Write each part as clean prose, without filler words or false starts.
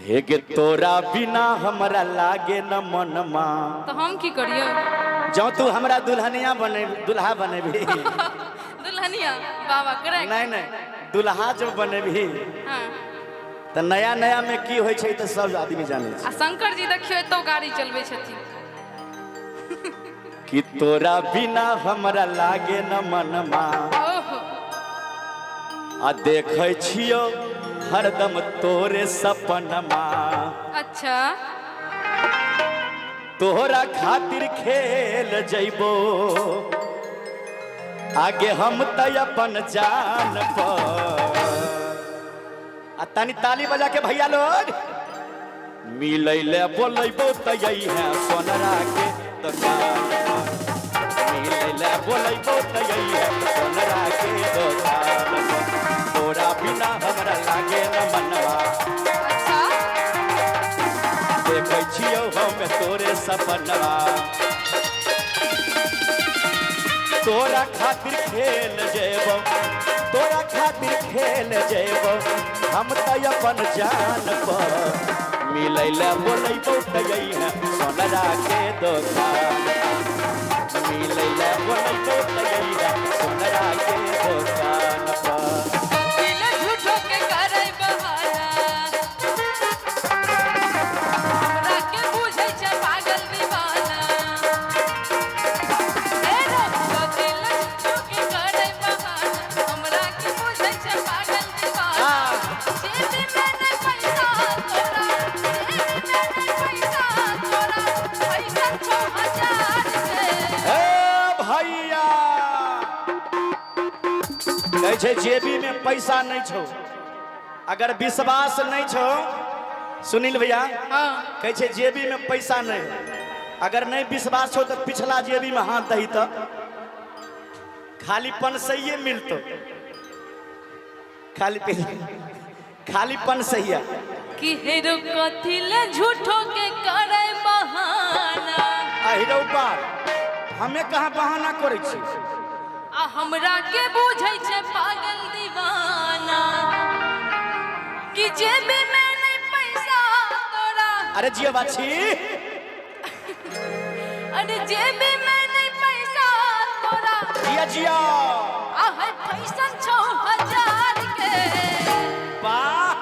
हे गे तोरा बिना हमरा लागे न मनमा। तो हम की करियो? जँ तू हमरा दुल्हनिया बने, दुल्हा बनेबही। दुल्हनिया बाबा करेक्ट। नहीं नहीं, दुल्हा जब बनेबही। हाँ। तऽ नया नया में की होइ छै तऽ सब आदमी जानै छै। आ शंकर जी देखियो एतो गाड़ी चलबै छथिन। कि तोरा बिना हमरा लागे न मनमा। ओहो। आ देखै छियो हरदम तोरे सपनमा। अच्छा। तोहरा खातिर खेल जइबो आगे हम त अपन जान पर। आ तनी ताली बजा के भैया लोग मिलै ले बोलैबो त है सोनरा के दुकान पर। मिलै ले बोलैबो त है सोनरा के दुकान पर। तोरा बिना हमरा लागे न मनवा। अच्छा। देखै छियौ हम तोरे सपनवा। तोरा खातिर खेल जेबो, तोरा खातिर खेल जेबो हम त अपन जान पर। मिलै ले बोलैबो त है सोनरा के दोकान। मिलै ले बोलैबो त है सोनरा के दोकान पर। दिल झूठो के करै बहाना, हमरा के बुझै छै पागल दीवाना। ए रो दिल झूठो के करै बहाना, हमरा के बुझै छै पागल दीवाना। जेबी में नै पैसा तोरा, जेबी में नै पैसा तोरा, पैसा 6000 के। हे भैया कहै छै जेबी में पैसा नहीं छौ, अगर विश्वास नहीं छौ। सुनील भैया। हाँ। कहै छै जेबी में पैसा नहीं, अगर नहीं विश्वास छौ तो पिछला जेबी में हाथ दही तो खालीपन सही मिलतो। खाली खालीपन सही है। कि हेरो कथी ले झूठो के करै बहाना। अहिरो बार हमें कहाँ बहाना करै छी? आ हमरा के बुझै छै पागल दीवाना। कि जेबी में नहीं पैसा तोरा। अरे जिया बाछी। अरे जेबी में नहीं पैसा तोरा। जिया जिया। आ है पैसा 6000 के। वाह।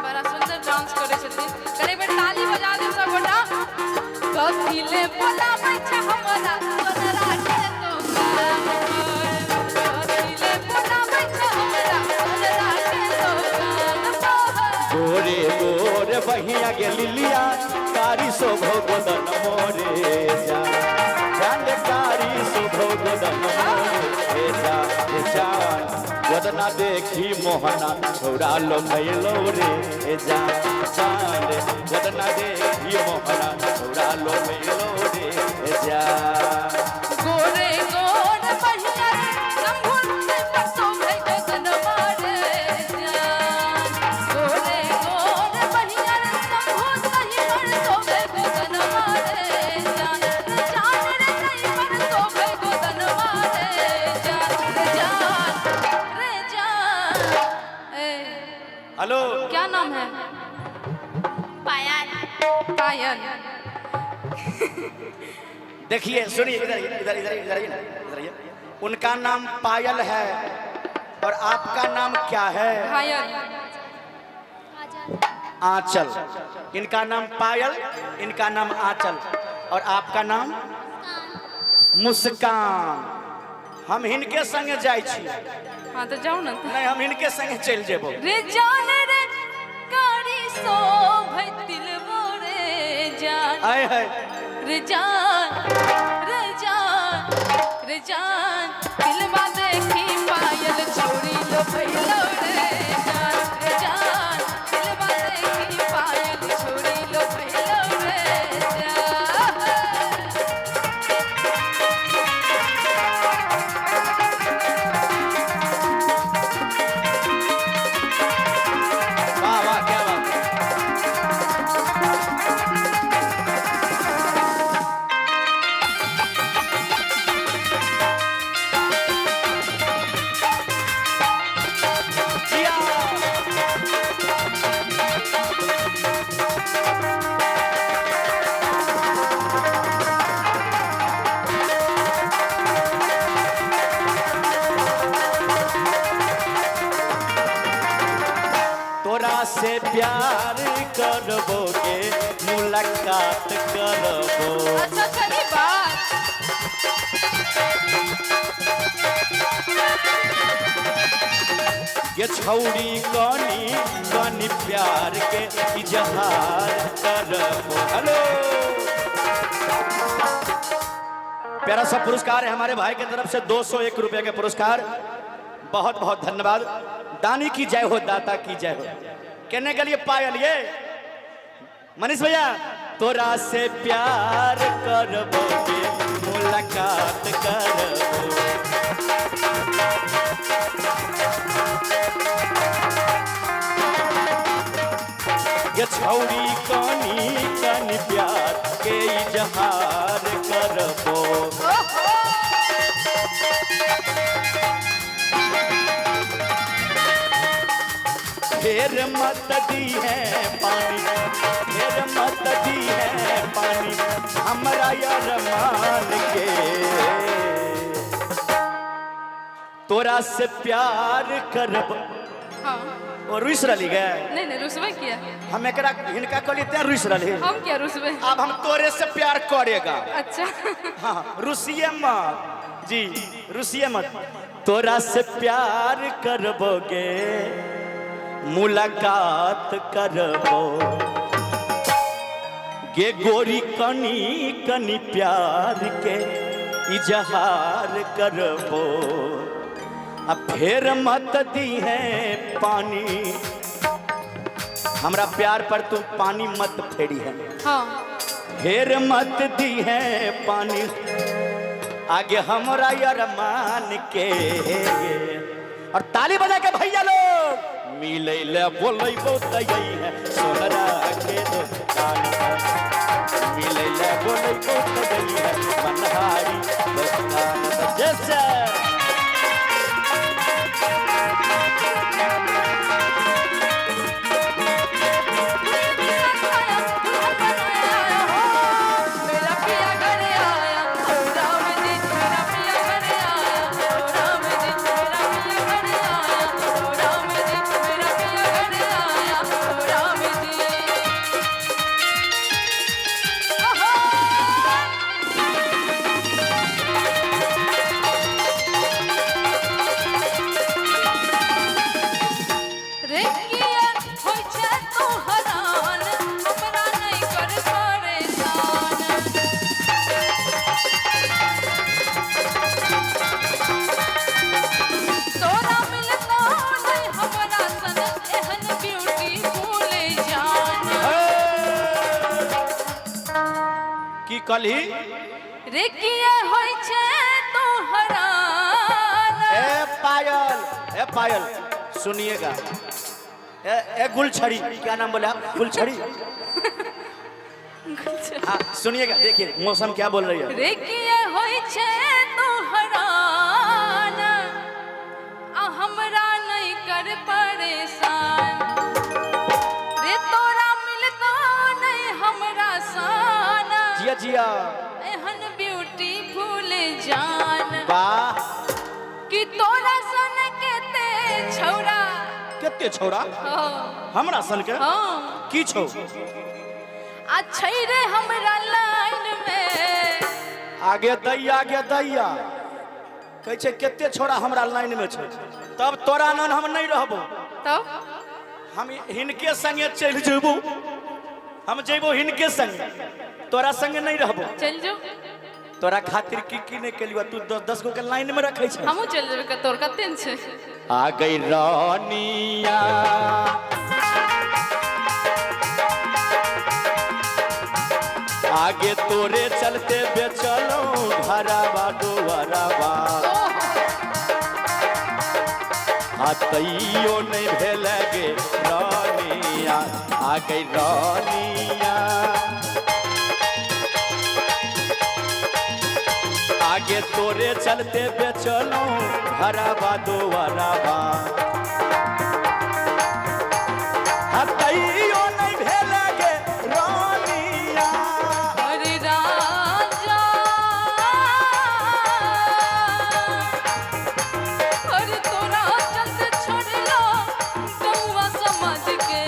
बड़ा सुंदर डांस करै छथिन। कनी बेर ताली बजा देब सब गोटा। कथी ले बोलाबै छै हमरा सोनरा के दोकान पर। कथी ले बोलाबै छै हमरा सोनरा के दोकान पर। गोरे गोरे बहिया गे लिलिया कारी शोभो गोदन मोरे जा। जान कारी शोभो गोदन मोरे जा। जान गोदना देखी मोहना छोड़ा लो भैलो रे जा। जान गोदना देखी मोहना छोड़ा लो भैलो रे जा। गोरे गोरे बहिया रे शंभुर पर शोभै गोदन मारे जान। गोरे गोरे बहिया रे शंभु सही पर शोभै गोदन मारे जान। रे जान रे सही पर शोभै गोदन मारे जान। रे जान रे जान। ए हेलो। क्या नाम है? पायल। पायल। देखिए सुनिए, इधर इधर इधर इधर आइए ना, इधर आइए। उनका नाम पायल है और आपका नाम क्या है? घायल। आंचल। इनका नाम पायल, इनका नाम आंचल और आपका नाम मुस्कान। हम हिनके संगे जाइ छी। हाँ तो जाओ ना। नहीं, हम हिनके संगे चलि जेबो। रे जान रे कारी शोभै तिलबो रे जान। आय है। रे जान रे जान रे जान तिलबा देखी पायल छोड़ी लो भैलो रे जान। रे जान तिलबा देखी पायल छोड़ी लो भैलो रे जान। वाह वाह क्या बात है। जिया। से प्यार करबोगे मुलाकात करबो। अच्छा सही बात। ये छौड़ी कनी कनी प्यार के इजहार करबो। हेलो, प्यारा सा पुरस्कार है हमारे भाई की तरफ से 201 रुपए के पुरस्कार। बहुत बहुत धन्यवाद। दानी की जय हो, दाता की जय हो। कहने के लिए पायल ये मनीष भैया, तोरा से प्यार करबोगे मुलाकात करबो। ये छौड़ी कनी कनी प्यार के इजहार करबो। फेर मत दी है पानी, फेर मत दी है पानी हमरा अरमान के। तोरा से प्यार करब। हाँ। और रुस रही गए? नहीं नहीं, रुसबे किया हम एकरा हिनका कहलिए तें रुस रही। हम क्या रुसबे? अब हम तोरे से प्यार करेगा। अच्छा। हाँ, रुसिए मत जी, रुसिए मत। तोरा से प्यार करबोगे मुलाकात करबो गे गोरी कनी कनी प्यार के इजहार करबो। अब फेर मत दी है पानी हमरा प्यार पर तू पानी मत फेरी है। हाँ। फेर मत दी है पानी आगे हमरा अरमान के। और ताली बजा के भैया लोग मिले ले बोलैबो तई है सोहरा के दुकान पर। मिले ले बोलैबो तई है मनहारी दुकान पर। जैसे कलही रे किया होय छे तोहरा। ए पायल, ए पायल सुनिएगा, ए ए गुलछड़ी, क्या नाम बोले आप? गुलछड़ी। हाँ सुनिएगा, देखिए मौसम क्या बोल रही है। रे किया होय छे तोहरा आ हमरा नहीं कर परेशान रे तोरा मिलतो नहीं हमरा साना। जिया जिया एहन ब्यूटीफुल जान। वाह कि तोरा सन के ते छौरा। केते छौरा? हाँ। हमरा सन के? हाँ। की छौ? आ छै रे हमरा लाइन में। आगे दैया, आगे दैया कहै छै केते छौरा हमरा लाइन में छै, तब तोरा नन हम नहीं रहबो। तब हम हिनके संगे चलि जेबो, हम जेबो हिनके संगे, तोरा संगे नहीं रहबो। चल जो। तोरा खातिर की की नहीं केलियो, तू 10-10 गो के लाइन में रखै छै। हमहूँ चल जेबै, तोर कते ने छै। आ गई रानिया आगे तोरे चलते बेचलो घरवा दुआरवा। आ तैयो नहीं भेल गे रानिया। आ गई रानिया आगे तोरे चलते बेचलो घरवा दुआरवा। आ तैयो नहीं भेल गे रानिया। अरे राजा अरे तोरा चलते छोड़लो गौवा समाज के।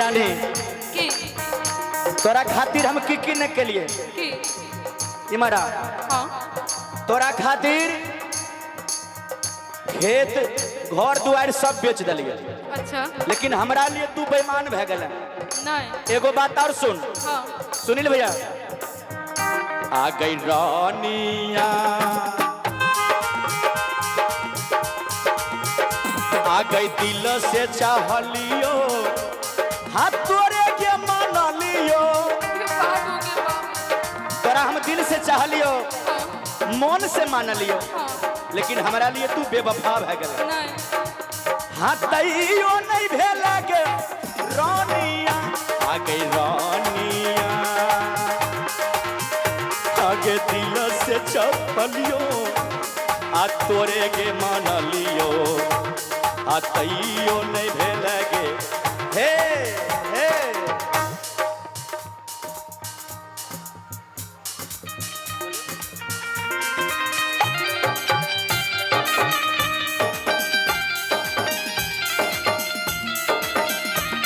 रानी, की तोरा खातिर हम की की न केलिए। की इमरा हाँ, तोरा खातिर खेत घर दुआर सब बेच दिलिए। अच्छा। लेकिन हमरा लिए तू बेईमान भए गेल। नहीं। एगो बात और सुन। हाँ। सुनील भैया, आ गई रानिया, आ गई दिल से चाहलियो, हाथ तोरे के मान लियो। बाबू के बाबू। तोरा हम दिल से चाहलियो, हाँ। मन से मान लियो, हाँ। लेकिन हमरा लिए तू बेवफा भए गेल। नहीं। हाँ तैयो नहीं भेल गे रानिया, आ गई रानिया, आगे दिल से चपलियो, आ तोरे गे मान लियो, आ तैयो नहीं भेल गे। हे हे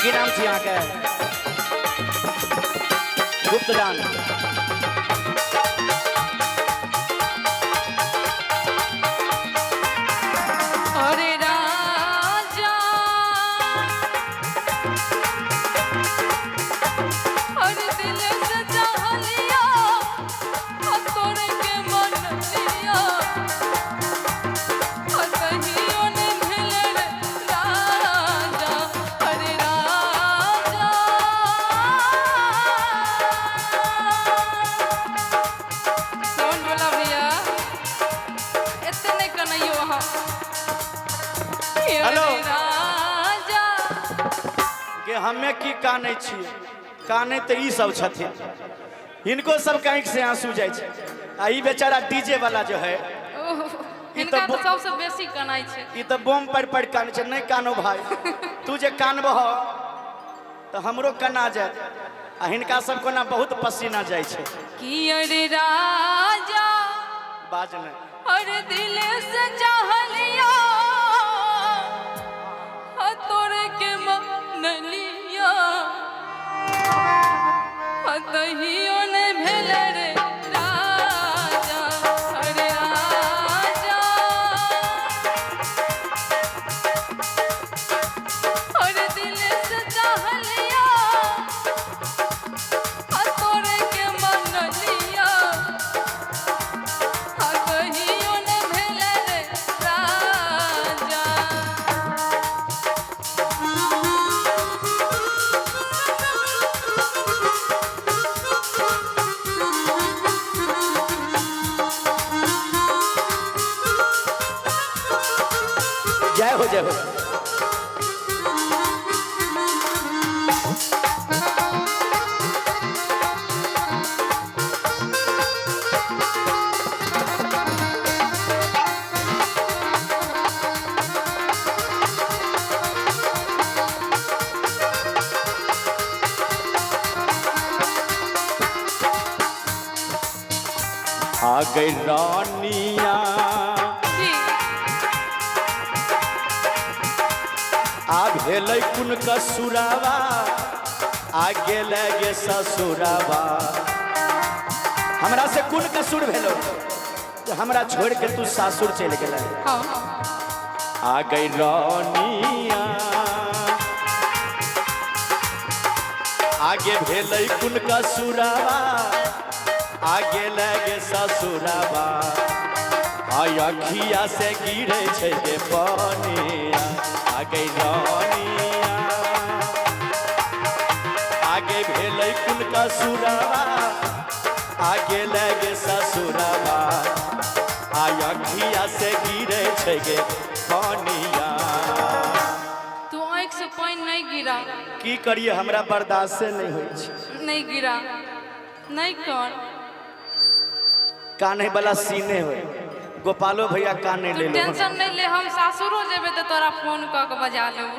की नाम छी अहाँके? गुप्तदान। अरे राजा, अरे दिल से चाह लिया, तोरे के मन लिया, कहियो ने भेल रे राजा। अरे राजा, कौन बोला भैया एते नहीं कन्हैयो अहाँ। हेलो। राजा के हमे की कानै छियै? कानै तऽ ई सब छथिन, हिनको सबके आँखि से आंसू जाइ छै। आ ई बेचारा डीजे वाला जो है, ओह, ई हिनका तऽ तऽ सबसँ बेसी कनाइ छै। ई तऽ बम पर पर कानै छै। नहि कानो भाई, तू जे कानबह तऽ हमरो कना जायत। आ हिनका सब कोना बहुत पसीना जाइ छै। कि अरे राजा, बाज नहि। अरे दिल से चाह लिया, तोरे के मन लिया, तहियो ने भेल रे राजा। अरे राजा, अरे दिल से चाह लिया, तोरे के मन लिया, कहियो ने भेल रे राजा। जय हो, जय हो। आ गई रानिया, जी। आ भेलै कुन कसुरावा, आ गेलै गे ससुरावा। हमरा से कुन कसूर भेलो जे हमरा छोड़ के तू सासुर चलि गेलै? हाँ। आ गई रानिया, आगे भेलै कुन कसुरावा, आ गेलै गे ससुरावा। आय अखिया से गिरे छै गे पनिया, आ गई रानिया, आगे भेलै कुन कसुरावा, आ गेलै गे ससुरावा। आय अखिया से गिरे छै गे पनिया। तू आँखि से पानि नहीं गिरा। की करिए, हमरा बर्दाश्ते नहीं होइ छै। नहीं गिरा, नहीं कर। काने वाला सीने होय। गोपालो भैया काने तू ले लो। टेंशन नहीं ले, हम सासुरो जेबै तऽ तोरा फोन कऽ के बजा लेबो।